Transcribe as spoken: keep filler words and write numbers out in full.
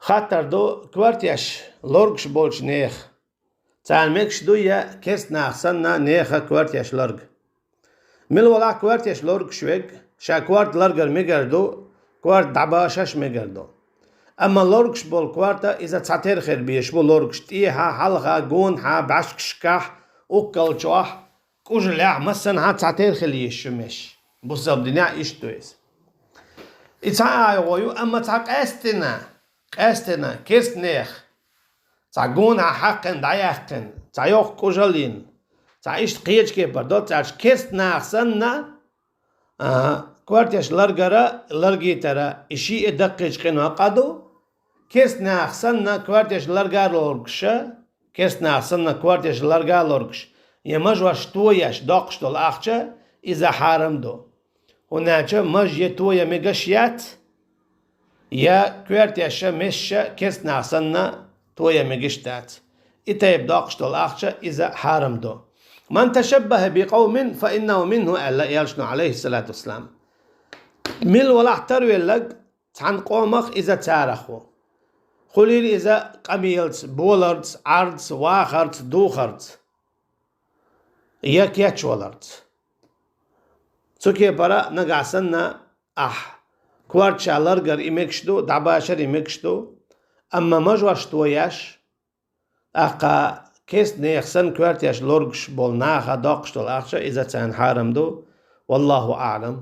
Хаттар ду, коьртеш лоргаш болча неха царна мегаш дуй е керста наха санна неха коьртеш лорга? Мила валахь коьртеш лоргаш верг, ша коьрта ларгар мегар ду, коьрта дӀабашаш мегар ду. Амма лоргаш бола коьрта иза цхьатера хила безаш бу лоргаш тӀехьа, хьалха, гонахьа, бӀаьшкашкахь, уккалчохь, кӀужалехь, массанхьа цхьатера хила езаш ю мегаш. Бусалба динехь иштта ду иза. И цхьа агӀо ю, амма цхьа къаьстина, къаьстина, керста неха, цхьа гонахьа хьаькхина, дӀаяьккхина, цхьа йоккха кӀужал йина, цхьа иштта кхечу кепара доццачу керста наха санна, а, коьртеш ларгара, ларгийтара, и шиъ а даккхийчу къинойх къа ду, керста наха санна коьртеш ларга лоргаш, керста наха санна коьртеш ларга лоргаш, я мажош тоеш доккхуш долу ахча, иза хьарам ду. ХӀунда аьлча маж я тоя мегаш яц, я коьртеш а, месаш а керста наха санна тоя мегаш дац. И тайпа доккхуш долу ахча, иза хьарам ду. «Ман ташаббаха би къавмин, фа иннаху минху», аьлла Элчано, алейхиссалату вассалам. Мила валахь тарвелларг цхьана къомах, иза царах ву. Хуьлийла иза къамелаца, боларца, Ӏарца, вахарца, духарца, я кечваларца. Цу кепара нагахь санна ахь коьрта ша ларгар и мегаш ду, дӀабашар и мегаш ду, амма мажош тоеш, тӀаккха керста неха санна коьртеш лоргаш болу наха доккхуш долу ахча, иза царна хьарам ду. Валлаху аӀлам.